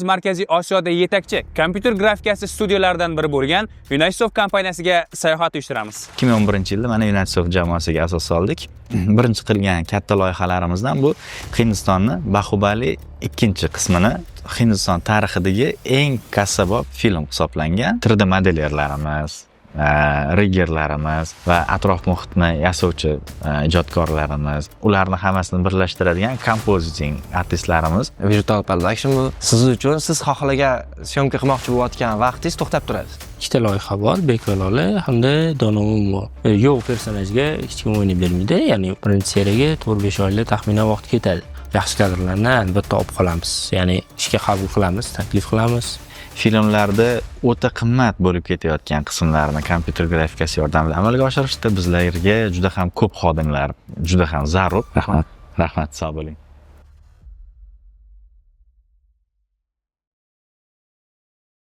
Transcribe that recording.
Markaziy Osiyoda yetakchi kompyuter grafikasi studiyalaridan biri bo'lgan Unitesoft kompaniyasiga sayohat uyushtiramiz. 2011-yilda mana Unitesoft jamoasiga asos soldik. Birinchi qilgan katta loyihalarimizdan bu Hindistonni Bahubali ikkinchi qismini, Hindiston tarixidagi eng kassabop film hisoblangan. 3D modelyerlarimiz, riggerlarimiz va atrof muhitni yasovchi ijodkorlarimiz, ularni hammasini birlashtiradigan compositing artistlarimiz. Virtual production bu siz uchun siz xohlagan съёмка qilmoqchi bo'layotgan vaqtingiz to'xtab turadi. Ikkita loyiha bor, Bek va Lola hamda Donovan bor. Yo'q, personajga hech kim o'ynab bermaydi, ya'ni birinchi seriyaga 4-5 oylar taxminan vaqt ketadi. Yaxshi kadrlarni albatta olib qolamiz, ya'ni ishga qabul qilamiz, taklif qilamiz. Filmlarda o'ta qimmat bo'lib ketayotgan qismlarni kompyuter grafikasi yordamida amalga oshirishda bizlarga juda ham ko'p xodimlar juda ham zarur. Rahmat. Rahmat, sog' bo'ling.